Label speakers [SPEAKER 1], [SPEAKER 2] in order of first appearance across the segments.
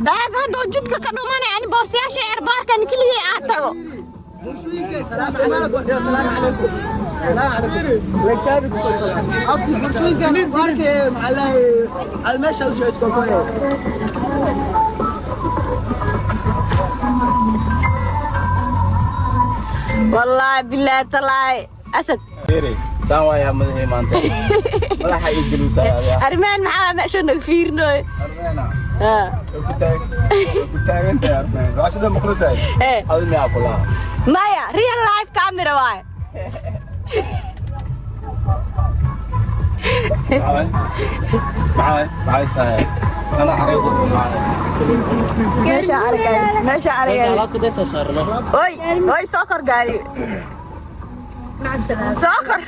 [SPEAKER 1] Daas hadduu jidka ka dhumanay, ani boorsayaasha airportkan keligay aad tago.
[SPEAKER 2] Abti, boorsooyinkan baarka maxaa lahay meesha u socod kokoye.
[SPEAKER 1] Wallaahi bilaahi talaahi, Asad.
[SPEAKER 3] Saan waayaa madaxii maanta madaxa ii geluusaa.
[SPEAKER 1] Arrimahan maxaa meesha naga fiirinoy?
[SPEAKER 3] Armeena way ku taag way ku taagan tahay. Armeen waxaa sidoo maqlusahay. Adi miyaa kulaha?
[SPEAKER 1] Maya, real life camera waay.
[SPEAKER 3] Maxaa maxaa maxay sahay ana xariiq u maxaa?
[SPEAKER 1] Meesha aragay, meesha aragay.
[SPEAKER 4] Alaabta deynta saarno.
[SPEAKER 1] Oy oy, soo kor gaari, soo kor.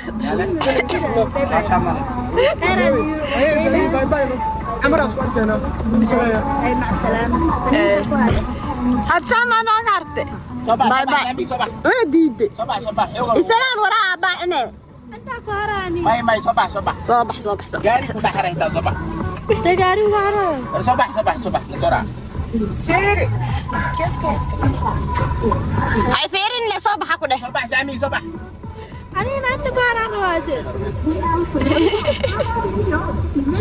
[SPEAKER 1] Had saamaa nooga harte.
[SPEAKER 3] Soo bax.
[SPEAKER 1] Bye
[SPEAKER 3] soo bax.
[SPEAKER 1] bye.
[SPEAKER 3] Saami, soo bax.
[SPEAKER 1] Waa diiday.
[SPEAKER 3] Soo bax, soo bax, xoog.
[SPEAKER 1] Isagaan waraa abaacine.
[SPEAKER 3] May may, soo bax, soo bax.
[SPEAKER 1] Soo bax, soo bax, soo bax.
[SPEAKER 3] Gaari ku dhex xiray intaa, soo bax. War soo bax, soo bax, soo bax, la soo raac.
[SPEAKER 1] Hay fiirinle, soo baxa ku dheh.
[SPEAKER 3] Soo bax, Saami, soo bax.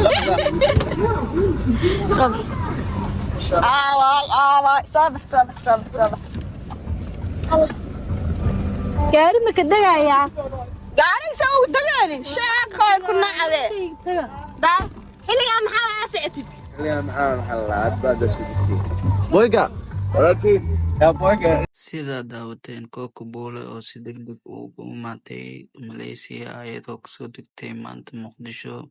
[SPEAKER 3] Soo bax.
[SPEAKER 1] Soo bax. Aawaay, aawaay, soo bax, soo bax, soo bax, soo bax.
[SPEAKER 5] Gaari ma ka degayaa?
[SPEAKER 1] Gaariga ugu dagaalin sheekoy ku nacde.
[SPEAKER 5] Taga.
[SPEAKER 1] Daa xilligaa maxaa aa socotid?
[SPEAKER 3] Boyga walaalkii yaa boyga.
[SPEAKER 6] Sidaa daawateen, Koko Bulle oo si degdeg ugu imaatay Malaysia ayadoo kasoo degtay maanta Muqdisho.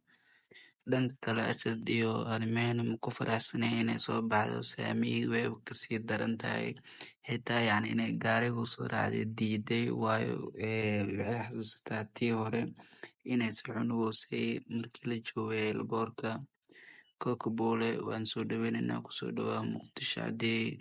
[SPEAKER 6] Dhanka kale, Asad iyo Armena ma ku faraxsaneen inay soo baxdo. Saami way kasii daran tahay, xitaa yacni inay gaarigu soo raacday diiday, waayo waxay xasuusataa tii hore inay si xun u hoosay markii la joogay airportka. Koko Bulle waan soo dhaweynaynaa, kusoo dhawaa Muqdisho cadey.